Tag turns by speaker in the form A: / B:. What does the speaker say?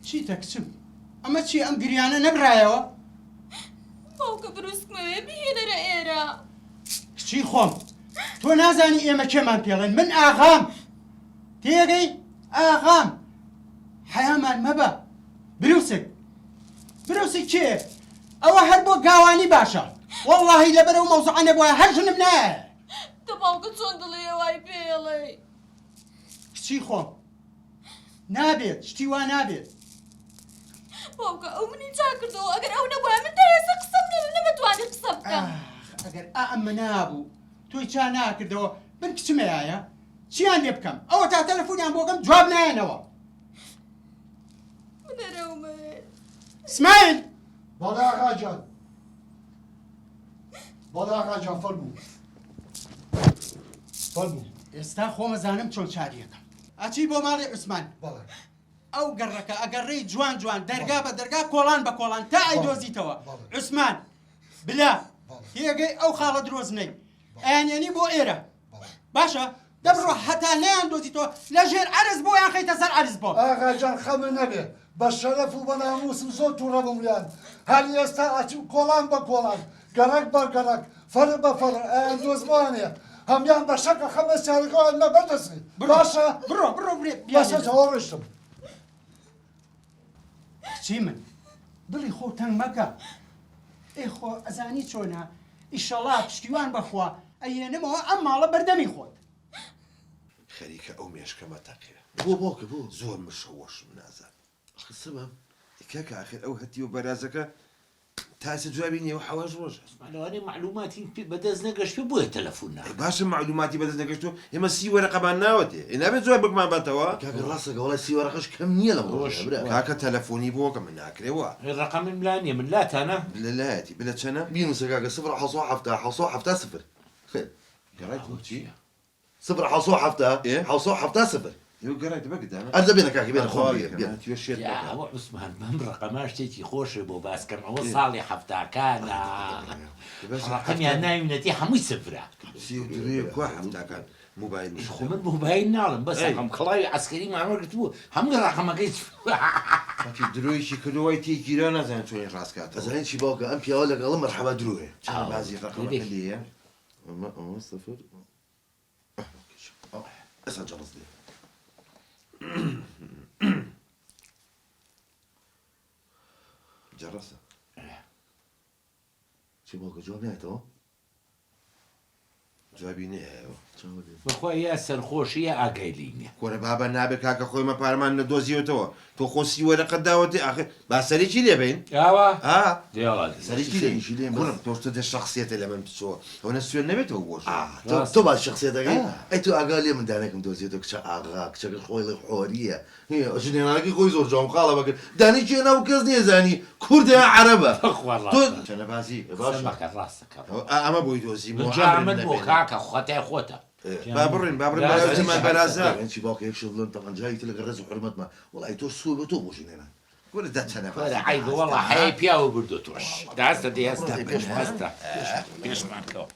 A: چیتە کچم؟ ئەمە چیە ئەم گریانە نەبرایەوە؟
B: باوکە بروسکمەوێ بهێنەرە ئێرە.
A: کچی خۆم تۆ نازانی ئێمە کێمان پێڵێن من ئاغام تێگەی ئاغام حەیامان مەبە بروسک بروسک کێ ئەوە هەر بۆ گاوانی باشە وەڵڵاهی لەبەر ئەو مەوزوعە نەبوایە هەر ژنم نایە.
B: دە باوکە چۆن دڵی ئێوای پێڵێی.
A: کچی خۆم نابێت شتی وا نابێت.
B: باوکە ئەو منی چاک کردەوە ئەگەر ئەو نەبوایە من تا ئێستا قسەم نەبوو نەمەتوانی قسە بکەم.
A: ئاخ ئەگەر ئا ئەمە نابوو تۆی چا ناکردەوە من کچمەیایە چیان لێ بکەم ئەوە تا تەلەفۆنیان بۆ کەم جواب نایەنەوە.
B: من ئەرەومەوێ.
A: سمایل.
C: بەڵێ ئاغا گیان. بەڵێ ئاغا گیان فەرموو. فەرموو.
A: ئێستا خۆمەزانم چۆن چاریەکەم. ئەچی بۆ ماڵی عوسمان.
C: بەڵێ.
A: ئەو گەڕەکە ئەگەڕێی جوان جوان دەرگا بە دەرگا کۆڵان بە کۆڵان تا ئەیدۆزیتەوە عوسمان بلا تێگەی ئەو خاڵە درۆزنەی ئەیانێنی بۆ ئێرە باشە دەبڕۆ هەتا نەیان دۆزیتەوە لە ژێر عەرز بۆیان خەیتە سەر عەرز بۆ
C: ئاغا جان خەمت نەبێ بە شەرەف و بە ناموسم زۆر توڕە بووم لێیان هەر ئێستا ئەچم کۆڵان بە کۆڵان گەڕەک بە گەڕەک فەرع بە فەرع ئەیان دۆزمەوانێ هەموان بە شەق ئەخەمە سیارەکەوە ئەنمە بەر دەستی باشە
A: بڕۆ بڕۆ برێ
C: باشە جا ڕۆیشتم.
A: کچی من دڵی خۆو تەنگ مەکە ئێ خۆ ئەزانی چۆنە ئیشەڵا پشتیوان بەخوا ئەیێنمەوە ئەم ماڵە بەردەمی خۆت.
D: خەریکە ئەو مێشکەمە تەقێ.
E: بۆ باوکە بۆ؟
D: زۆر مشەوەشم نازانم.
E: ئاخر سەبەب؟
D: کاکە ئاخر ئەو هەتیوە بەرازەکە تا ئێستا جوابی نیە ئەوە حەوەش ڕۆژە.
F: لەوانەیە مەعلوماتی پێ بەدەست نەگەشتبێ بۆیە تەلەفون ناکا.
D: باشە مەعلوماتی بەدەست نەگەشتوە ئێمە سی وەرەقەمان ناوەتێ ئێ نابێ جوابێکمان باتەوە.
E: کاکە ڕاستەکە وەڵای سی وەرەقەش کەم نیە لەم ڕۆژەیا برا.
D: کاکە تەلەفۆنی بۆ کە من ناکرێ وا.
F: ڕەقەمم لا نیە من لاتانە؟
D: لە لایەتی بلە چەنە؟
E: بینوسە کاکە سفر حەسۆ حەفتا حەسۆ حەفتا سفر.
D: گەڕایتەوە چی؟
E: سفر حەسۆ حەفتا
D: ئێ؟
E: حەسۆ حەفتا سفر.
D: ئێوە گەڕایتە بە گدانە؟
E: ئەرزە بێنە کاکە بێنە خۆم بێ بێنە.
D: توێ شێت
F: یا
D: مەکە.
F: ئەوە عوسمان بەم ڕەقەمە شتێکی خۆشە بۆ باس کەم ئەوە
D: ئێ؟
F: ساڵی حەفتاکانە
D: باشە
F: ڕەقەمیان
D: حەفتا
F: ناوینەتی هەمووی سفرە.
D: سی و درێ کوا حەفتاکان موبایل و
F: خۆ
D: شتە.
F: من موبایل ناڵێم بەس
D: ئەی.
F: ڕەقەم کڵاوی عەسکەریمان وەرگرتبوو هەمووی ڕەقەمەکەی سفرە.
D: کاتی درۆیەکی کردووە وای تێکگیرا نازانێ چۆنی ڕاست کاتەوە.
E: ئەزانی چی باوکە ئەم پیاوە لەگەڵم مەرحەبا درۆیە.
D: چەنە بازی ڕەقەمەکە لێیە؟
E: ئەمە ئەوە سفر ئێستا جەڕس دێ.
D: جەڕەسە.
E: چی باوکە جواب نایەتەوە؟
D: جوابی نەیایەوە.
F: بەخوا یا سەرخۆشە یا ئاگای لێی نیە.
D: کورە بابە نابێ کاکە خۆی مە پارەمان نەدۆزیوەتەوە تۆ خۆ سی وەرەقەت داوەتێ ئاخر با سەرێکی لێ بەین
F: ئاوا
D: ئا
F: دێڵە
D: سەرێکی لێ کوڕم تۆ شتە شەخسیەتە لە من بچۆ ئەوەنە سوێن نەبێتەوە بۆ ژن.
E: تۆ تۆ باسی شەخسیەتەکەی ئەی تۆ ئاگا لێ من دانێکم دۆزیەتەوە کچە ئاغا کچەکە خۆی ڵێ حۆریە ژنێنانەکەی خۆی زۆر جوان خاڵە بەکرد دانێکی هێنا و کەس نیەزانی کوردە یا عەرەبە
F: بەخوا
E: تۆ
F: ڕاستە
D: چەنە بازی
F: قسە
E: باشە
F: مەکە ڕاستە کە
D: ئەوە ئا ئەمە بۆی دۆزیمەوە
F: جا
D: عەمرم
F: من بۆ
D: نەمێنێ.
F: کاکە خەتای خۆتە
D: با بڕۆین با بڕۆین بەلاوی جەمال بەرازە.
E: چی باوکە یەک شت بڵێم تەبعەن جاری تر لەگەڵ ڕێز و حورمەتما وەڵای تۆ سوور بە تۆ بۆ ژنێنان.
D: کورە دە چەنە
F: کورە
D: بازی
F: عەیبە وەڵا
D: دە
F: حەیای پیاوە بردوە تۆش دە هەستە دەی هەستە
E: پێش
F: هەستە پێشمان کەوە.